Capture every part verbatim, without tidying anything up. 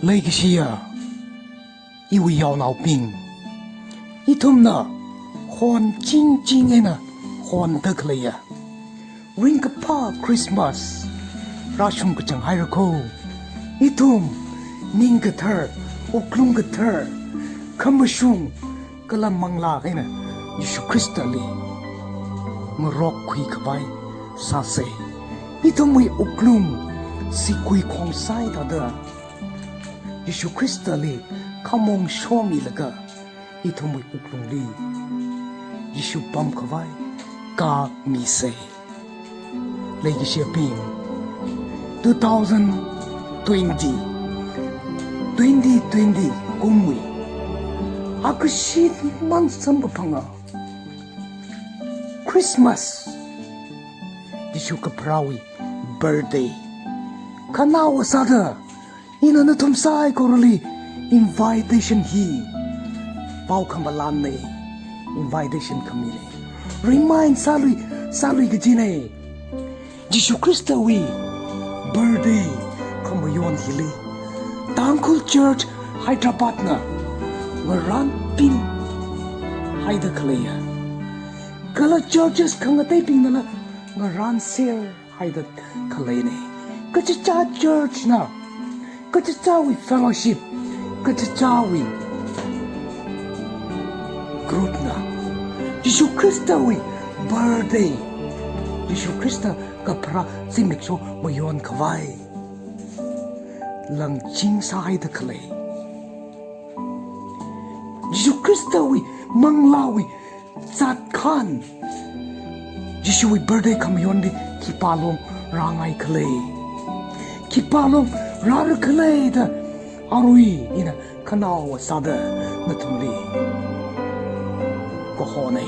Leikashiya iwui yaonaobing, ithumna hon chingching eina honda khaleiya ringkaphā Christmas rāshung kachang haira kho. Ithum ning kathar, wuklung kathar, khamashung kala manglā eina Jishu Khristali ngarokkhui khavai sāsa. Ithumwui wuklung sigui khongsai thāda Jishu Khristali khamong shomilaga ithumwui wuklungli Jishu pam khavai ka misa. Leikashiyabing, two thousand twenty, twenty twenty kumwui akashit mang samkaphanga Christmas, Jishu kapharāwui birthday, khanaowa sāda ina nathum saikorali invitation hi, pao khamalanna, invitation khamina. Remind sālui, sālui kajina. Jishu Khristawui birthday khamayon hili Tangkhul Church Hyderabadna ngaranpin haida khaleiya, kala churches khangateibingnala ngaranser haida khaleina. Kachichā churchna kachichāwui fellowship, kachichāwui groupna Jishu Khristawui birthday, Jishu Khrista kapharā zimiksho mayon khavai langching sāhaida khalei. Jishu Khristawui manglāwui zatkhan, Jishuwui birthday khamayonli khipālong rāngai khalei, khipālong rāra khalei da arui ina khanaowa sāda nathumli kahona.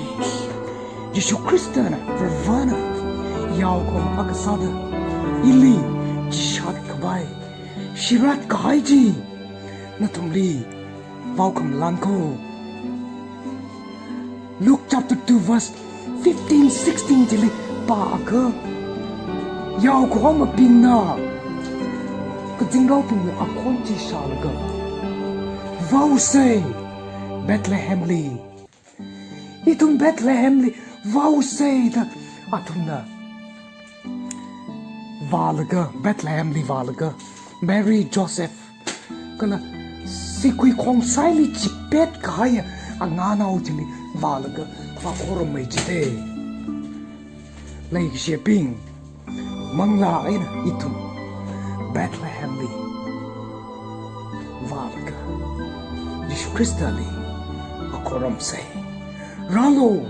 Jishu Khristana, Varivarana yaokahoma akha sāda ili chishat khavai, shirat kahai chi nathumli pao khamalan kho. Luke chapter two verse fifteen, sixteen chili pāakha, yaokahomabingna kazingraobingwui akhon chi shālaga, vaosa Bethlehemli. Ithum Bethlehemli vaosa da athumna vālaga, Bethlehemli vālaga, Mary, Joseph kala sigui khongsaili chipet kahaiya anganao chili vālaga vākhorummei jite. Leikashiyabing, manglā eina ithum Bethlehemli vālaga Jishu Khristali akhorumsa. Rālu,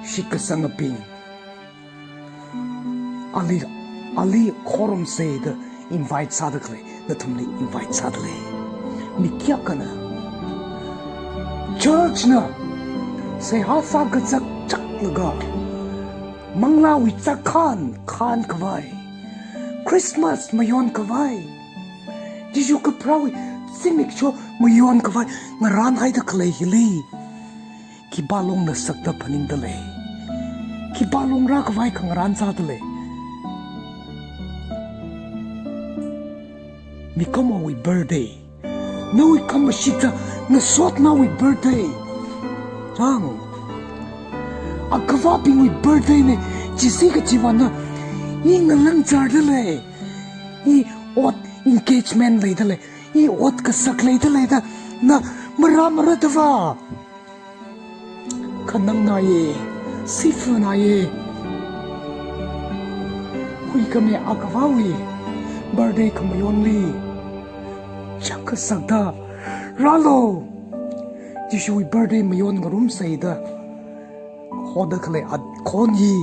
shitkasangabing, ali, ali khorumsa da invite sāda khalei, nathumli invite sādalei. Mi kayākhana churchna seihā sākazak chaklaga, manglāwui zatkhan khan khavai, Christmas mayon khavai, Jishu kapharāwui zimiksho mayon khavai ngaranhaida khalei hili khipālong nasakta phaningdalei? Khipālong rākhavai khangaran sādalei? Mikumowui birthday, nawui khamashita ngasotnaowui birthday, chang, akhavābingwui birthday na, chisi kachivāna, i ngalāng chardalei, i ot engagement leidalei, i ot kasak leidalei da na marāmara da vā. Khanang naiye, sifa naiye. Huikhami akhavāwui birthday khamayonli chak kasakda, rālu, Jishuwui birthday mayon ngarumsa da hoda khalei akhon hi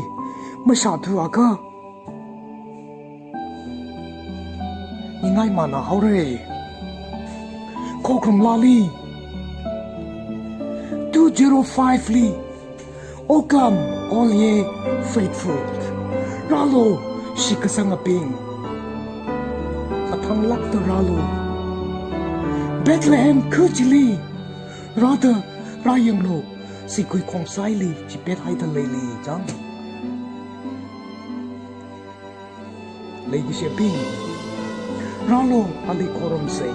mashāthuakha, ningai mana haora. Khokharum laali, two zero five li, O come, all ye faithful. Rālu, shitkasangabing. Athang lakta rālu. Bethlehem kha chili rāda rāyanglu, sigui khongsaili chipet haida leili chang. Leikashibing, Rālu ali khorumsei.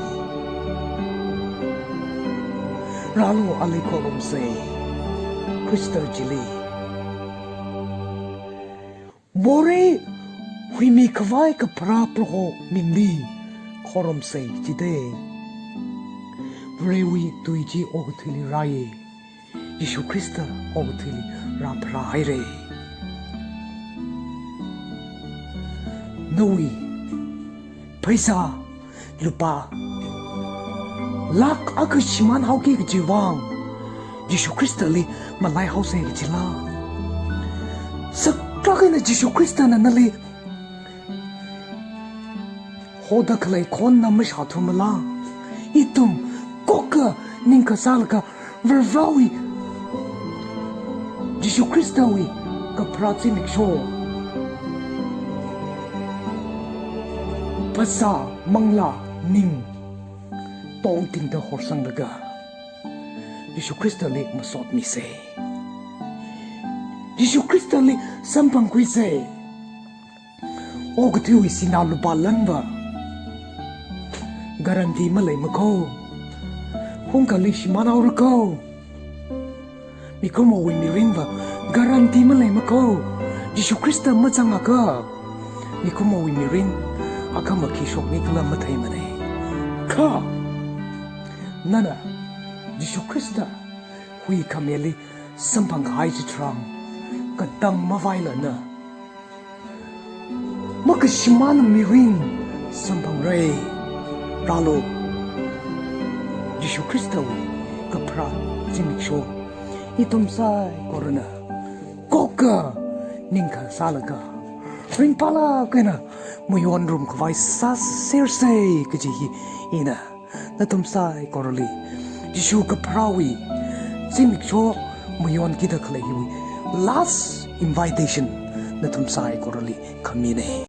Rālu ali khorumsei. Khrista chili. Morei huimikhavai kapharā Proho mingli khorumsei jidei. Varewui tui chi okathuili rāye. Jishu Khrista okathuili rāpharāhaire. Nawui pheisā lupā lakh akha shimānhaoki kajiwui vang Jishu Khristali malaihaosei kajila? Saklāk eina Jishu Khristana nali hoda khalei khon na mashāthumala? Ithum koka ningkha sālaga Varivarāwui, Jishu Khristawui kapharā zimiksho phasā manglā ning tongtingda horsanglaga Jishu Khristali masotmisei. Jishu Khristali samphangkhuisei. Okathuiwui sinā lupā lanva guarantee maleimakho. Hungkali shimānhaorakho. Mikumowui mirinva guarantee maleimakho. Jishu Khrista mazangakha mikumowui mirin akhama khi shokni khala matheimanei. Kha nana Jishu Khrista huikhamili samphanghai chitharan katang mavailana makashimāna mirin samphangrei. Rālu, Jishu Khristawui kapharā zimiksho ithum saikorana koka ningkha sālaga ringphālāk eina mayonrumkhavai sāsersei kaji hi ina nathum saikorali Jishu kapharāwui zimiksho mayonkida khalei hiwui last invitation nathum saikorali khaminei.